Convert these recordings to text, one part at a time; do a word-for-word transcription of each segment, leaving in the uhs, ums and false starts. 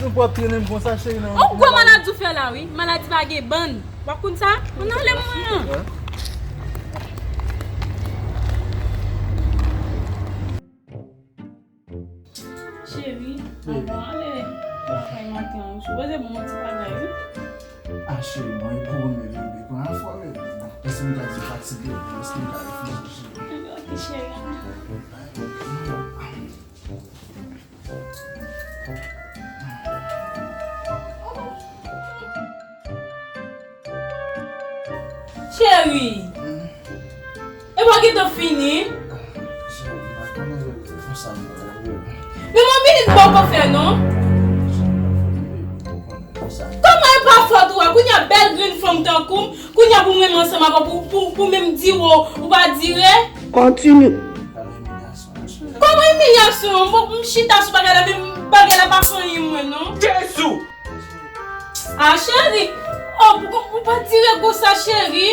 Ou p ap trennen m konsa, cheri, nan. On gwo maladi w fè la, wi. Maladi pa gen bann. W ap konn sa? Ann ale mwen an. Cheri, anvan ale lakay maten an, ou sipoze ban m yon ti bagay, wi. Ah, cheri, mwen, e pou mwen, bebe, pran afè w, bebe. Èske m ka di fatige, èske m ka reflechi, cheri? Ok, cheri. Cheri, e pa gentan fini? Men yon minit poko fè non. Kòman e pa fòt ou a? Kounye a bèl grenn fanm tankou m, kounye a pou m renmen ansanm avè w, pou, pou, pou menm di w, ou pa dire? Kontinye. Kòman imilyasyon? Bon, m chita sou bagay la, men bagay la pa fè anyen mwen non. Jezi! Ah, cheri! Oh, pou, pou pa dire konsa, cheri!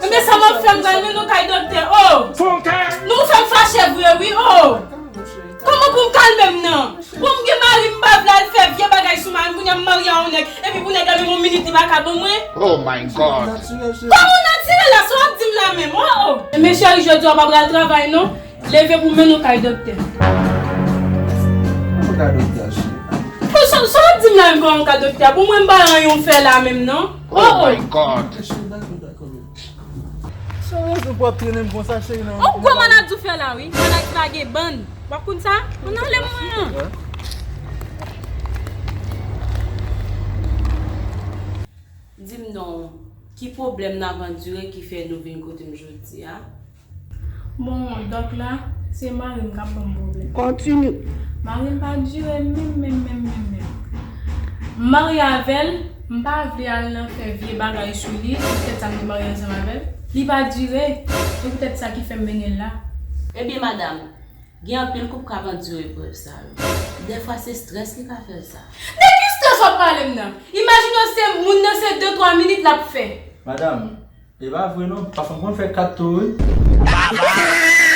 Enben, sa m ap fè, m pral mennen w kay doktè. Oh! Fè yon kè! Nou fè m fache vre, wi, oh! Kòman pou m kalme m nan? Bon, m gen mari, m pa vle al fè vye bagay sou mari m, kounye a m marye a yon nèg, epi pou nèg la menm yon minit li pa ka ban mwen? Oh my God! Kòman w natirèl la, sa w ap di m la menm? Oh, oh! Enben, cheri, jodi a w pa pral travay, non? Leve pou m mennen w kay doktè. Mwen ka doktè a, cheri. Bon, sa, sa w ap di m la menm kòman m ka doktè a? Pou mwen m pa anyen w fè la menm non. Oh, oh. My God. Cheri, dakò, dakò, bebe. Sa rezon pou ap trennen m konsa, cheri, nan. On gwo maladi w fè la, wi. Maladi pa gen bann. W ap konn sa? Ann ale mwen an. Di m non, ki pwoblèm n ap andire ki fè nou vin kote m jodi a? Bon, dòk la, se mari m k ap ban m pwoblèm. Kontinye. Mari m pa dire menm, menm, menm, menm, menm. M marye avè l, m pa vle al nan fè vye bagay sou li, se poutèt sa m te marye ansanm avè l. Li pa dire, se poutèt sa ki fè m mennen l la. Ebyen, madanm, gen anpil koup k ap andire eprèv sa yo. Dèfwa, se estrès ki ka fè l sa. De ki estrès w ap pale m nan? Imajine w se moun nan, se de twa minit l ap fè. Madanm, e pa vre non, pafwa m konn fè kat tou, wi.